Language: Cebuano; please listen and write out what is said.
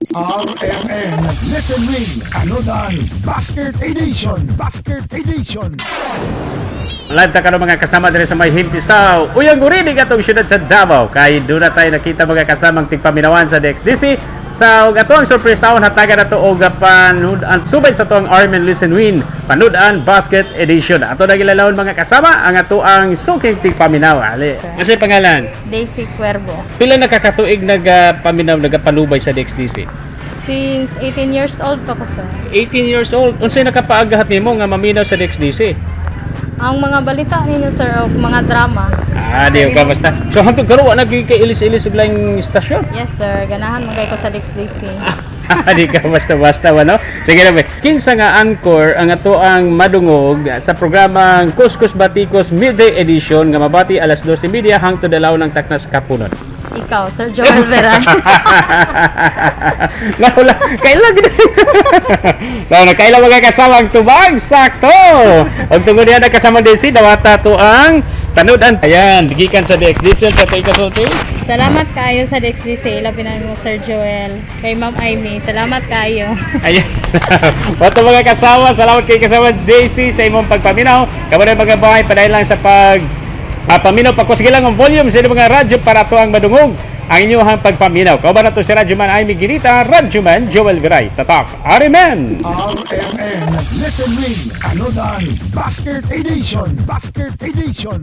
RMN Listen Win Tanudan Basket Edition. Basket Edition. Live ta karon, mga kasama, diri sa may Himpisaw, Uyang Urinig, atong syudad sa Davao. Kay doon na tayo nakita, mga kasamang tigpaminawan sa DXDC. Sa ug ato ang surprise taon, hatagan nato og panud-an subay sa atoang RMN Listen Win Panudan Basket Edition. Ato na gilalawon, mga kasama, ang ato ang suking tigpaminaw. Ali. Ano pangalan? Daisy Cuervo. Pila nakakatuig nagapaminaw, nagapanubay sa DXDC? Since 18 years old pa ko, sir. 18 years old. Unsay nakapaagahat nimo nga maminaw sa DXDC? Ang mga balita ninyo, sir, o mga drama. Ah, di ka basta. So hangtod karon wa naging kay ilis-ilis og laing istasyon. Yes, sir. Ganahan man kay ko sa DXDC. Di ka basta-basta ba, no? Sige na ba. Kinsa nga anchor ang ato ang madungog sa programang Kuskus Batikos Midday Edition nga mabati alas 12:30 hangtod alaw ng taknas kapunon? Ikaw, Sir Joel Veray. Nawala, kailan gid. Nawala, kailan mga kasama ang tubag sakto. Og tungod diha nakasama din si Dawata to ang tanudan. Ayan, gikan sa DXDC sa tay kasulti. Salamat kayo sa DXDC. Ilabi na mo, Sir Joel. Kay Ma'am Amy. Salamat kayo. Ayan. Wato, mga kasama, salamat kay kasama Daisy sa imong pagpaminaw. Kamo na mga bahay, padayon lang sa pag paminaw, pakusige lang ang volume sa inyong mga radyo para ato ang madungog ang inyong pagpaminaw. Kauban na to si Radyoman Amy Ginita, Radyoman Joel Viray. Tatak, Arimen! RMN Listen Win Tanudan Basket Edition. Basket Edition.